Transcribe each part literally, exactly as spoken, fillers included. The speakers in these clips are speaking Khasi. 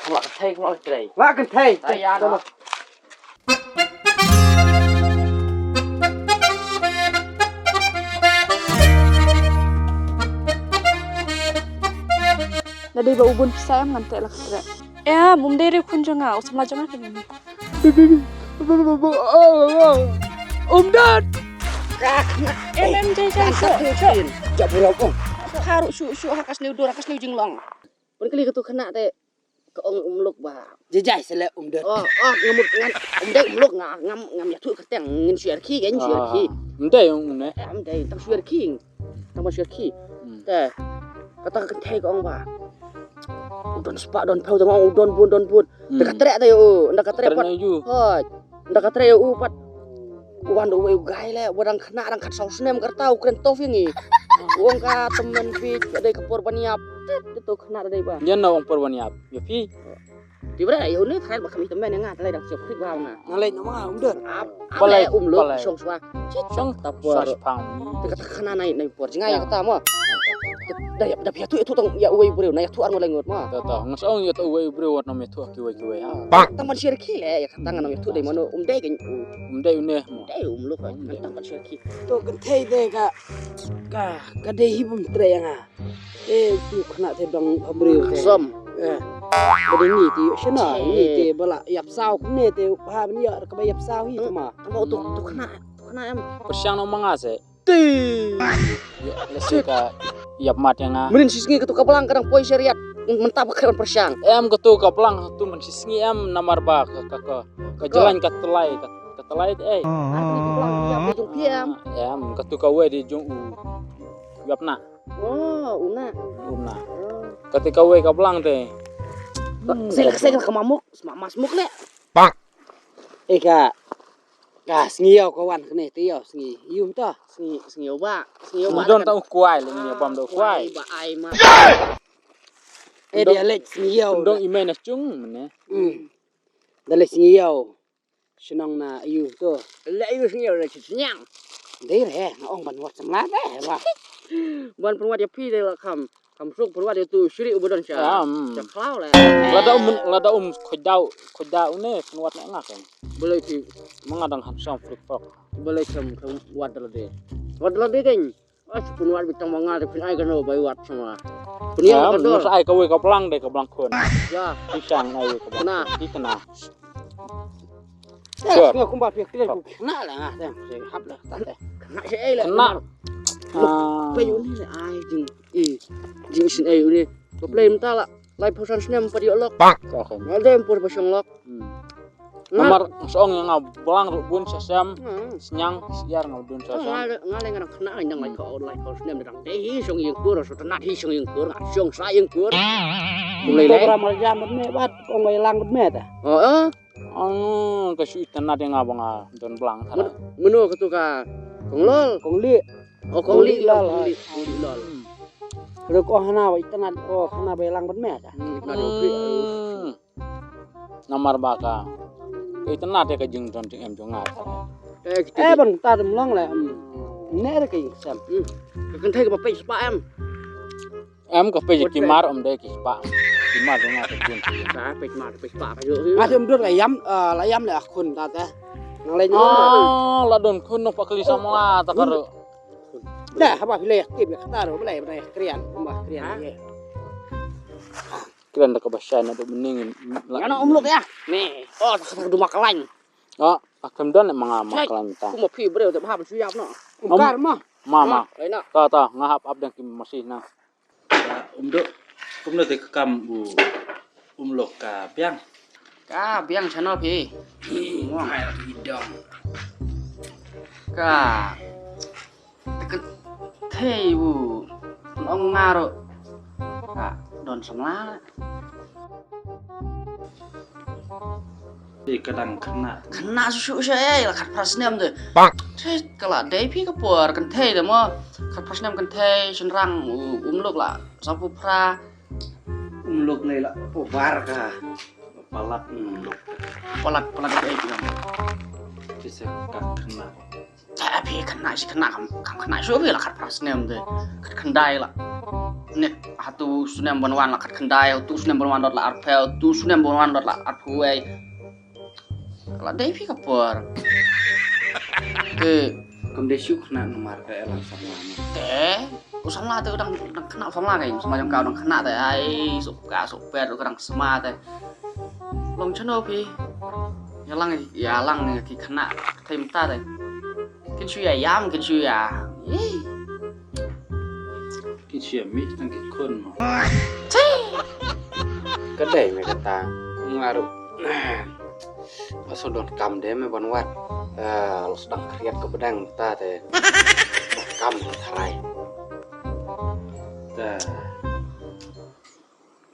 Nga kynthei, nga kynthei. Nga kynthei. Ai, ïa, no. Lada dei ba u bun pisa em ngan teh la ka treh. Em, um dei re khun jong nga, u samla jong nga ka jong nga. Um dei. Em, em, jai, jai, shuh, shuh. Jap, bro. Haru shuh, shuh, ha ka sniew dur, ha ka sniew jinglong. Pun kali katu khynnah te ka ong um luk ba. Jai jai sele um dei. Oh, oh, ngam, ngam, um dei um luk nga, ngam, ngam ïathuh kyrteng, ngin shu ïarkhie, ngin shu ïarkhie. Ah, um dei um ne. Eh, um dei, tang shu ïarkhie. Tang ban shu ïarkhie. Hmm. Te kata ka kynthei ka ong ba u don spah don phew, te nga ong u don bun, don bun. Hmm. Da ka treh te ïa u, da ka treh pat. Treh na ïa u. Hooid. Nda ka trei u pat. Wan da uwei u guy le, wa dang khynnah dang khatsaw snem ka rta u kren tough ïa ngi. U ong ka tymmen phi, ka dei ka por ban ïap. Tit, tit, to khynnah da dei ba. Ïa no ong por ban ïap? Ïa phi? Ti bre, ïa une kren ba kham i tymmen ïa nga, te lei dang siap khit ba nga. Nga lei nama um dei. Ap, ap. Balei, le um luk, balei? Shong swa. Tit, shong ta por. Swa shipang. Te kata khynnah nai, nai por. Jngai ïa kata mo. Da ïa, da phi ïathuh, ïathuh tang ïa uwei u briew, na ïathuh ar ngut lai ngut mo. To, to. Nga sa ong ïa uwei u briew wat nam ïathuh kiwei kiwei ha. Tang ban share ki le, ïa kata nga nam ïathuh dei mano, um dei ka, um dei une mo. Dei um luk, tang ban share ki. To kynthei te ka, ka, ka dei hi bym trei ïa nga. Eh, tu khynnah te dang ha briew te. Som. Eh. Ba dei ni te, shana, ni te, ba la ïap saw, ne te, ha, ban ïa, ka ba ïap saw hi te ma. Tang ba tu, tu khynnah, tu khynnah em. Pyrshang nang ma nga se. Ti. Ïa, lehse ka ïap mat ïa nga. Mynnin shisngi katu ka blang ka dang poi sha riat. Mynta ba khreh ban pyrshang. Em katu ka blang tu mynnin shisngi em namar ba ka, ka, ka, ka jylliew ka tyllai, ka, ka tyllai te, eh. Ah, katu ka blang ïap dei jong phi em. Em katu kawei dei jong u. Ïap na. Oh, u na. U na. Oh. Katu kawei ka blang te. Sel, sel ka mamuk, sma, mas muk le. Bang. Eh ka. Ka sngi ïew ka wan kane te ïew sngi. Ïew to. Sngi, sngi ïew ba. Sngi ïew ba. Don ta u kwai le ngi bam do kwai. Ba ai ma. Eh dia leh sngi ïew. Dong i mei na chung mane. Hmm. Da leh sngi ïew. Shnong na ïew to. Leh ïew sngi ïew leh sniang. Dei re, nga ong ban wad samla de ba. Ban pynwad ïa phi de la kham. Kam suk pynwad ïa tu shri u ba don sha. Sha khlaw le. Lada um, lada um khuid dau, khuid dau une pynwad ne nga keng. Balei ki ma nga dang handsome frik fok. Balei kam, kam wad lade. Wad lade keng. As pynwad bitang ma nga de pyn ai kano bai wad sama. Pynïa ka dor. Ai kawei ka blang de ka blang khun. Ya. Pisang ai ka blang. Kena. Ki kena. Sure. Nga kumba phi kren ku kena la nga tem se hap la ta te. Kena se ai la. Kena. Pe uni le ai jing i jing sin ai uni. Ko play mynta la lai phew san snem pat ïoh lok. Nga dem por ba shong lok. Namar song nga blang ruh bun sa sem. Sniang siar nga bun sa sem. Nga le nga kena nang lai ko lai phew snem dang dei hi shong ïing kur so tnat hi shong ïing kur nga shong sa ïing kur. Kum lai lai. Program jam bad me bad kong bai lang bad me ta. Oh. Ang ka shu itynnad ïa nga ba nga don blang. Mano katu ka Kong Lol? Kong Li. Oh Kong Li Lol. Kong Li Lol. Ruh ko hana ba itynnad ko hana ba lang ban met. Namar ba ka itynnad ïa ka jingdon jingem jong nga. Eh ban ta dum long le. Ne re ka ïing sem. Ka kynthei ka ba peit spah em. Em ka peit ki mar um dei ki spah. Ki mar jong nga ka jin. Ka peit mar peit spah ka jong. Nga sim dur la ïam la ïam le khun ta te. Nang le. Oh la don khun nong pa kli samla ta ka ro. Dah haba phi le ïa kip ïa kata ro ba le ba ïa krian ba krian. Krian da ka ba shai na do bening. Nga na um luk ïa. Ni. Oh ta ka du ma ka lain. Oh akem don le ma nga ma ka lain ta. Kuma phi breu te ba haba shu ïap no. Kar ma. Ma ma. Ta ta nga hap ap dang ki masih na. Ka um duk kumno te ka kam u um lok ka biang. Ka biang chano phi. Ngai la ki dong. Ka te ka thei u nong ngaro. Ka don samla. Te ka dang khynnah. Khynnah shu shu sha ei la khatphra snem te. Te ka la dei phi ka por kynthei te mo. Khatphra snem kynthei shynrang u um luk la sawphew phra. Um luk ngai la phew bar ka. Palat um luk. Palat palat ei phi dang. Te se ka khynnah. Te phi khynnah shi khynnah kam kam khynnah shu phi la khatphra snem te. Khatkhyndai la. Nit, hatu snem ban wan la khatkhyndai, hatu snem ban wan dot la arphew, hatu snem ban wan dot la arphew wei. Ka la dei phi ka por. Te kam dei shuh khynnah namar ka elang samla ma. Te u samla te u dang, dang khynnah u samla, ka i samla jong ka u dang khynnah te, ai, suk ka suk pet u ka dang sma te. Long shano phi? Ïa lang, ïa lang ne ki khynnah ka thei mynta te. Kin shu ïa ïam, kin shu ïa. Ih. Kin shu ïa mih tang ki khun mo. Ka dei me kata. Nga ruh. Nga shu donkam de me ban wad. Eh, la sdang khriat ka bneng ta te. Donkam de tharai. Ta.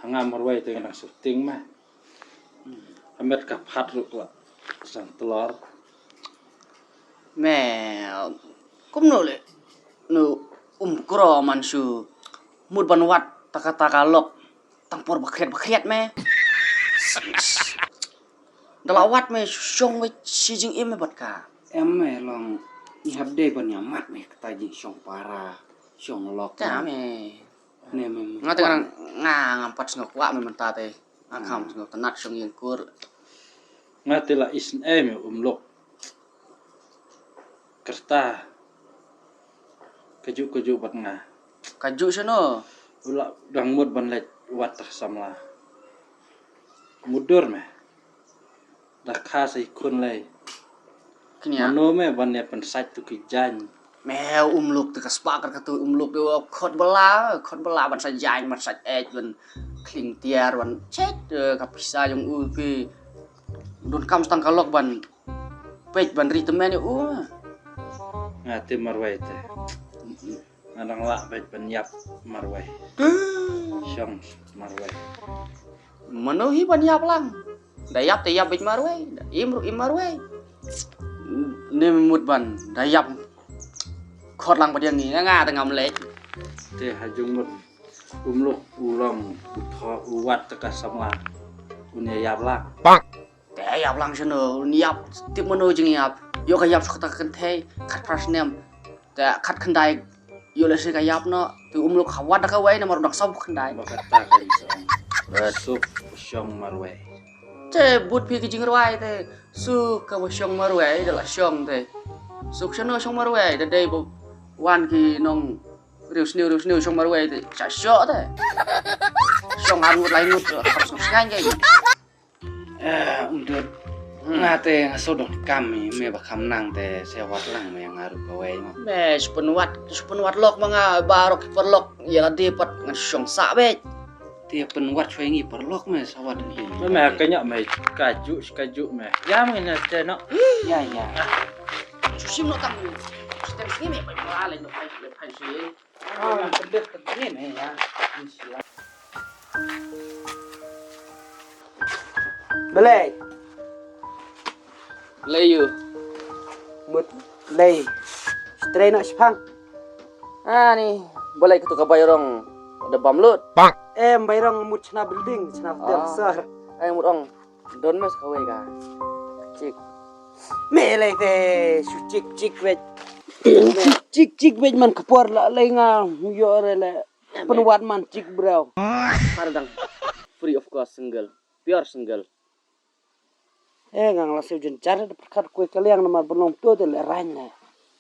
Ha nga marwei te nga dang shooting me. Ha met ka phat ruh la san tlor. Me kumno le, no, um kro man shu mut ban wad ta ka, ta ka lok tang por ba khriat ba khriat me. Da la wad me shong me shi jingim me bad ka. Em me long ngi hap dei ban ïa mad me kata jingshong para, shong lok. Ka me. Ne me. Nga te nga, nga ngam pat sngewkwah me mynta te. Nga kham sngewtynnat shong ïing kur. Nga te la isynei me um lok. Kyrta. Kajuh kajuh bad nga. Kajuh shano? U la dang mut ban leit wad ta ka samla. Mutdur me. Da kha sa i khun lei. Knia. Mano me ban ïa pynsait tu ki jaiñ. Me um lok te ka spah kar katu um lok te wa khot bala, khot bala ban sa jaiñ, ban sa ej, ban khling tiar, ban chet, eh, ka pisa jong u phi. Donkam stang ka lok ban peit ban ri temen u. Nga te marwei te. Nga dang lah beit ban ïap marwei. Shong marwei. Mano hi ban ïap lang. Da ïap te ïap beit marwei. Da im ruh im marwei. Ne mut ban da ïap. Khot lang ba diang ni nga nga te ngam leit. Te ha jong mut um lok u long u tho u wad ta ka samla. Un ïa ïap lang. Te ïap lang shano, ïap tip mano jingïap. Ïoh ka ïap shu kata ka kynthei, khatphra snem. Te khatkhyndai ïoh lehse ka ïap noh. Te um lok ha wad da kawei namar u dang saw khyndai. Ba kata ka jingshong. Suk shong marwei. Te bud phi ka jingrwai te. Suk ka ba shong marwei da la shong te. Suk shano shong marwei da dei ba wan ki nong riewsniew riewsniew shong marwei te. Sha shoh te. Shong ar ngut lai ngut, har suk sngain kai. Eh, um dud. Hmm. Nga te nga shu donkam me, me ba kham nang te sa wad lang me nga ruh kawei mo. Me shu pynwad, shu pynwad lok ma nga baroh ki paralok ïa lade pat ngan shong sah beit. Te pynwad shwa ngi paralok me sa wad ngi. Me, me ka nyok me kajuh kajuh me. Ïa me ne te noh. Ïa, ïa. Shu shim noh tang. Stem sngi me bai mala le noh bai le bai shu. Ah, pyndet pyndet ne ïa. Balei? Balei ïa u? Mut lei. Strei noh shipang. Ani, balei katu ka bai rong da bam lut? Em, bai rong mut shna building, shna hotel sir. Ai mut ong. Don mes kawei ka. Chik. Me lei te shu chik chik wet. Chik chik wet man ka por la lei nga ïoh re le. Pynwad man chik bro. Pardang. Free of cost single. Pure single. Eh, nga la shu jynjar da pyrkhat kwe ka liang namar ban long to te le rang ne.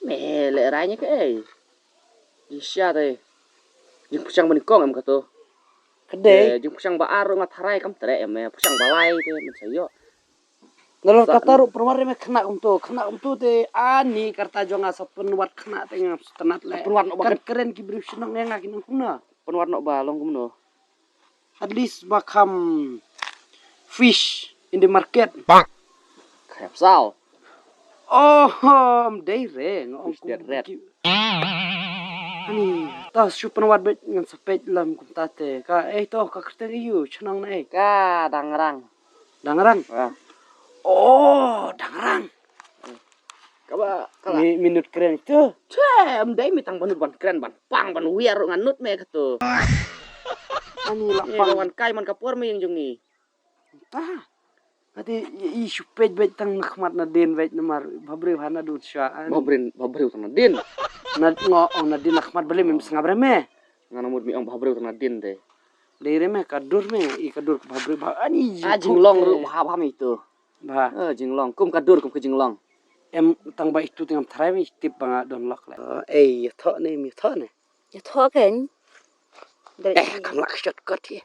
Me le rang ne ke ei. Isha te. Jingpyrshang ban kong em kato. Kade. Jingpyrshang ba ar nga tharai kam tre em, pyrshang ba lai te men sa ïoh. Nalor kata ruh pyrwar me khynnah kumto, khynnah kumto te ani kata jong nga sa pynwad khynnah te nga sngewtynnat le. Pynwad noh ba kan kren ki briew shnong nga ki nong kumno. Pynwad noh ba long kumno. At least ba kham fish in the market. Kham saw. Oh, um, dei re, nga ong kum red. Ani, ta shu pynwad beit ngan sa peit lam kumta te. Ka, eh, to, ka kyrteng ïa u, shnong na ei. Ka Dangrang. Dangrang? Ah. Oh, Dangrang. Kaba, kaba. Mi, mi nud kren tu. Che, em dei mi tang ba nud ban kren ban pang ban wiar ruh ngan nud me katu. Ani la pang. Wan kai man ka por me ïing jong ngi. Ta. Ati i, i shu peit beit tang na khmat na dien beit namar ba briew hana dun sha. Ba briew, ba briew tang na dien. Na ngo ong na dien na khmat bele me sngap re me. Nga na mut mi ong bha briew tang na din de. Dei re me ka dur me, i ka dur ka bha briew bha ani ji. A jinglong ruh bha bha me tu. Bha. Eh, jinglong kum ka dur kum ka jinglong. Em tang ba itu tengam tharai me tip ba nga don lok le. Ei, ya tho ne, mi tho ne. Ya tho kan. Eh, kam lak shot kot ye.